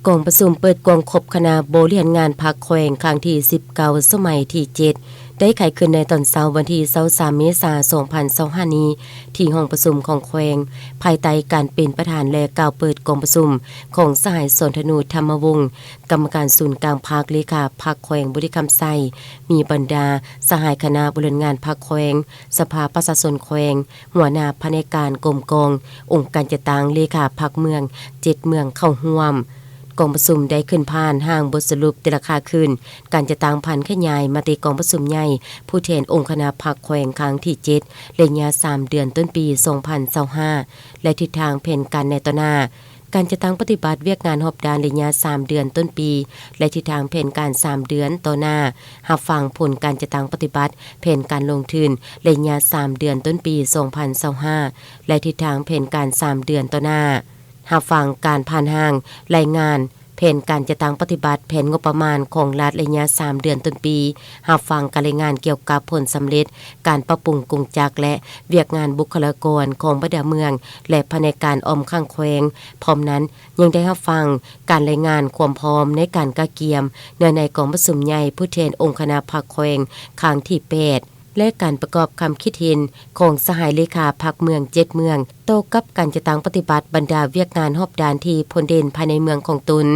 ກອງປະຊຸມເປີດກວ້າງຄົບຄະນະບໍລິຫານງານພັກແຂວງຄັ້ງທີສິບເກົ້າ ສະໄໝທີເຈັດ ໄດ້ໄຂຂຶ້ນໃນຕອນເຊົ້າວັນທີຊາວສາມ ເມສາ ສອງພັນຊາວຫ້ານີ້ ທີ່ຫ້ອງປະຊຸມຂອງແຂວງ ພາຍໃຕ້ການເປັນປະທານ ແລະ ກ່າວເປີດກອງປະຊຸມຂອງສະຫາຍ ສອນທະນູ ທຳມະວົງ ກຳມະການສູນກາງພັກ, ເລຂາພັກແຂວງບໍລິຄຳໄຊ, ມີບັນດາສະຫາຍຄະນະບໍລິຫານງານພັກແຂວງ, ສະພາປະຊາຊົນແຂວງ, ຫົວໜ້າພະແນກການ, ກົມກອງ, ອົງການຈັດຕັ້ງ, ເລຂາພັກເມືອງ ເຈັດເມືອງເຂົ້າຮ່ວມ. ກອງປະຊຸມໄດ້ຂຶ້ນຜ່ານຮ່າງບົດສະຫຼຸບແຕ່ລະຄ່າຄືນການຈັດຕັ້ງຜັນຂະຫຍາຍມະຕິກອງປະຊຸມໃຫຍ່ຜູ້ແທນອົງຄະນະພັກແຂວງຄັ້ງທີເຈັດ ໄລຍະສາມເດືອນຕົ້ນປີສອງພັນຊາວຫ້າ ແລະ ທິດທາງແຜນການໃນຕໍ່ໜ້າ, ການຈັດຕັ້ງປະຕິບັດວຽກງານຮອບດ້ານໄລຍະສາມເດືອນຕົ້ນປີ ແລະ ທິດທາງແຜນການສາມເດືອນຕໍ່ໜ້າ, ຮັບຟັງຜົນການຈັດຕັ້ງປະຕິບັດແຜນການລົງທຶນໄລຍະສາມເດືອນຕົ້ນປີສອງພັນຊາວຫ້າ ແລະ ທິດທາງແຜນການສາມເດືອນຕໍ່ໜ້າ. ຮັບຟັງການຜ່ານຮ່າງລາຍງານແຜນການຈັດຕັ້ງປະຕິບັດແຜນງົບປະມານຂອງລັດໄລຍະສາມເດືອນຕົ້ນປີ, ຮັບຟັງການລາຍງານກ່ຽວກັບຜົນສຳເລັດການປັບປຸງກົງຈັກ ແລະ ວຽກງານບຸກຄະລາກອນຂອງບັນດາເມືອງ ແລະ ພະແນກການອ້ອມຂ້າງແຂວງ. ພ້ອມນັ້ນ ຍັງໄດ້ຮັບຟັງການລາຍງານຄວາມພ້ອມໃນການກະກຽມເນື້ອໃນກອງປະຊຸມໃຫຍ່ຜູ້ແທນອົງຄະນະພັກແຂວງຄັ້ງທີແປດ ແລະ ການປະກອບຄຳຄິດເຫັນຂອງສະຫາຍເລຂາພັກເມືອງເຈັດເມືອງ ຕໍ່ກັບການຈັດຕັ້ງປະຕິບັດບັນດາວຽກງານຮອບດ້ານທີ່ພົ້ນເດັ່ນພາຍໃນເມືອງຂອງຕົນ.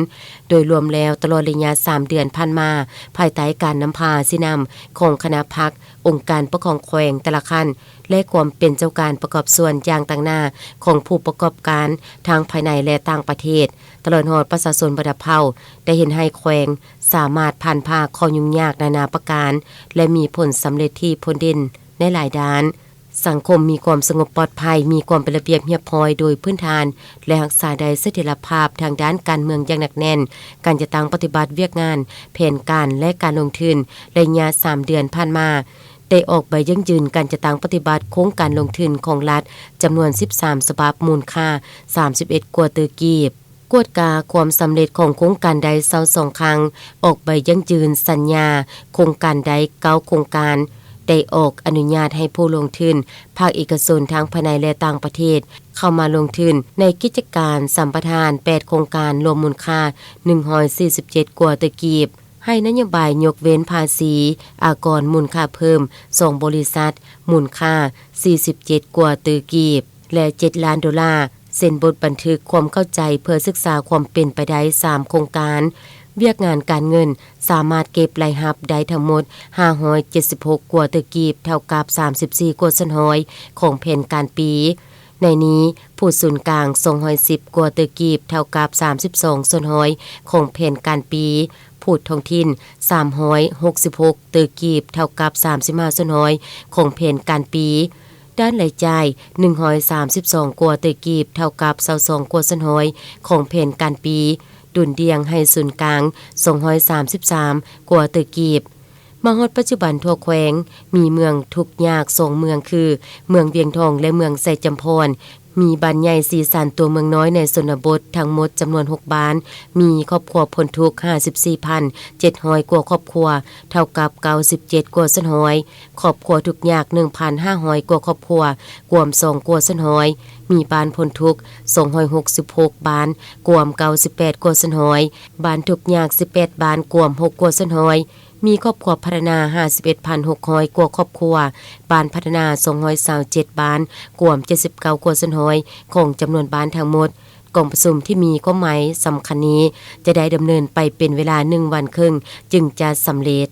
ໂດຍລວມແລ້ວ, ຕະຫຼອດໄລຍະສາມເດືອນຜ່ານມາ, ພາຍໃຕ້ການນຳພາຊີ້ນຳຂອງຄະນະພັກ, ອົງການປົກຄອງແຂວງແຕ່ລະຂັ້ນ ແລະ ຄວາມເປັນເຈົ້າການປະກອບສ່ວນຢ່າງຕາງໜ້າຂອງຜູ້ປະກອບການທັງພາຍໃນ ແລະ ຕ່າງປະເທດ, ຕະຫຼອດຮອດປະຊາຊົນບັນດາເຜົ່າ ໄດ້ເຮັດໃຫ້ແຂວງສາມາດຜ່ານຜ່າຂໍ້ຫຍຸ້ງຍາກນານາປະການ ແລະ ມີຜົນສຳເລັດທີ່ພົ້ນເດັ່ນໃນຫຼາຍດ້ານ. ສັງຄົມມີຄວາມສະຫງົບປອດໄພ, ມີຄວາມເປັນລະບຽບຮຽບຮ້ອຍໂດຍພື້ນຖານ ແລະ ຮັກສາໄດ້ສະຖຽນລະພາບທາງດ້ານການເມືອງຢ່າງໜັກແໜ້ນ. ການຈັດຕັ້ງປະຕິບັດວຽກງານ, ແຜນການ ແລະ ການລົງທຶນໄລຍະສາມເດືອນຜ່ານມາ ໄດ້ອອກໃບຢັ້ງຢືນການຈັດຕັ້ງປະຕິບັດໂຄງການລົງທຶນຂອງລັດຈຳນວນສິບສາມສະບັບ, ມູນຄ່າສາມສິບເອັດກວ່າຕື້ກີບ. ກວດກາຄວາມສຳເລັດຂອງໂຄງການໄດ້ຊາວສອງຄັ້ງ, ອອກໃບຢັ້ງຢືນສັນຍາໂຄງການໄດ້ເກົ້າໂຄງການ, ໄດ້ອອກອະນຸຍາດໃຫ້ຜູ້ລົງທຶນພາກເອກະຊົນທັງພາຍໃນ ແລະ ຕ່າງປະເທດ ເຂົ້າມາລົງທຶນໃນກິດຈະການສຳປະທານແປດໂຄງການ, ລວມມູນຄ່າໜຶ່ງຮ້ອຍສີ່ສິບເຈັດກວ່າຕື້ກີບ. ໃຫ້ນະໂຍບາຍຍົກເວັ້ນພາສີອາກອນມູນຄ່າເພີ່ມສອງບໍລິສັດ, ມູນຄ່າສີ່ສິບເຈັດກວ່າຕື້ກີບ ແລະ ເຈັດລ້ານໂດລາ, ເຊັນບົດບັນທຶກຄວາມເຂົ້າໃຈເພື່ອສຶກສາຄວາມເປັນໄປໄດ້ສາມໂຄງການ. ວຽກງານການເງິນສາມາດເກັບລາຍຮັບໄດ້ທັງໝົດຫ້າຮ້ອຍເຈັດສິບຫົກກວ່າຕື້ກີບ, ເທົ່າກັບສາມສິບສີ່ກວ່າສ່ວນຮ້ອຍຂອງແຜນການປີ. ໃນນີ້, ພູດສູນກາງສອງຮ້ອຍສິບກວ່າຕື້ກີບ, ເທົ່າກັບສາມສິບສອງສ່ວນຮ້ອຍຂອງແຜນການປີ, ພູດທ້ອງຖິ່ນສາມຮ້ອຍຫົກສິບຫົກຕື້ກີບ, ເທົ່າກັບສາມສິບຫ້າສ່ວນຮ້ອຍຂອງແຜນການປີ. ດ້ານລາຍຈ່າຍໜຶ່ງຮ້ອຍສາມສິບສອງກວ່າຕື້ກີບ, ເທົ່າກັບຊາວສອງກວ່າສ່ວນຮ້ອຍຂອງແຜນການປີ, ດຸນດ່ຽງໃຫ້ສູນກາງສອງຮ້ອຍສາມສິບສາມກວ່າຕື້ກີບ. ມາຮອດປັດຈຸບັນທົ່ວແຂວງມີເມືອງທຸກຍາກສອງເມືອງຄື ເມືອງວຽງທອງ ແລະ ເມືອງໄຊຈຳພອນ, ມີບ້ານໃຫຍ່ສີ່ສາມຕົວເມືອງນ້ອຍໃນຊົນນະບົດທັງໝົດຈຳນວນຫົກບ້ານ, ມີຄອບຄົວພົ້ນທຸກຫ້າສິບສີ່ພັນເຈັດຮ້ອຍກວ່າຄອບຄົວ, ເທົ່າກັບເກົ້າສິບເຈັດກວ່າສ່ວນຮ້ອຍ, ຄອບຄົວທຸກຍາກໜຶ່ງພັນຫ້າຮ້ອຍກວ່າຄອບຄົວ, ກວມສອງກວ່າສ່ວນຮ້ອຍ, ມີບ້ານພົ້ນທຸກສອງຮ້ອຍຫົກສິບຫົກບ້ານ, ກວມເກົ້າສິບແປດກວ່າສ່ວນຮ້ອຍ, ບ້ານທຸກຍາກສິບແປດບ້ານ, ກວມຫົກກວ່າສ່ວນຮ້ອຍ, ມີຄອບຄົວພັດທະນາຫ້າສິບເອັດພັນຫົກຮ້ອຍກວ່າຄອບຄົວ, ບ້ານພັດທະນາສອງຮ້ອຍຊາວເຈັດບ້ານ, ກວມເຈັດສິບເກົ້າກວ່າສ່ວນຮ້ອຍຂອງຈຳນວນບ້ານທັງໝົດ. ກອງປະຊຸມທີ່ມີຄວາມໝາຍສຳຄັນນີ້ ຈະໄດ້ດຳເນີນໄປເປັນເວລາໜຶ່ງວັນເຄິ່ງ ຈຶ່ງຈະສຳເລັດ.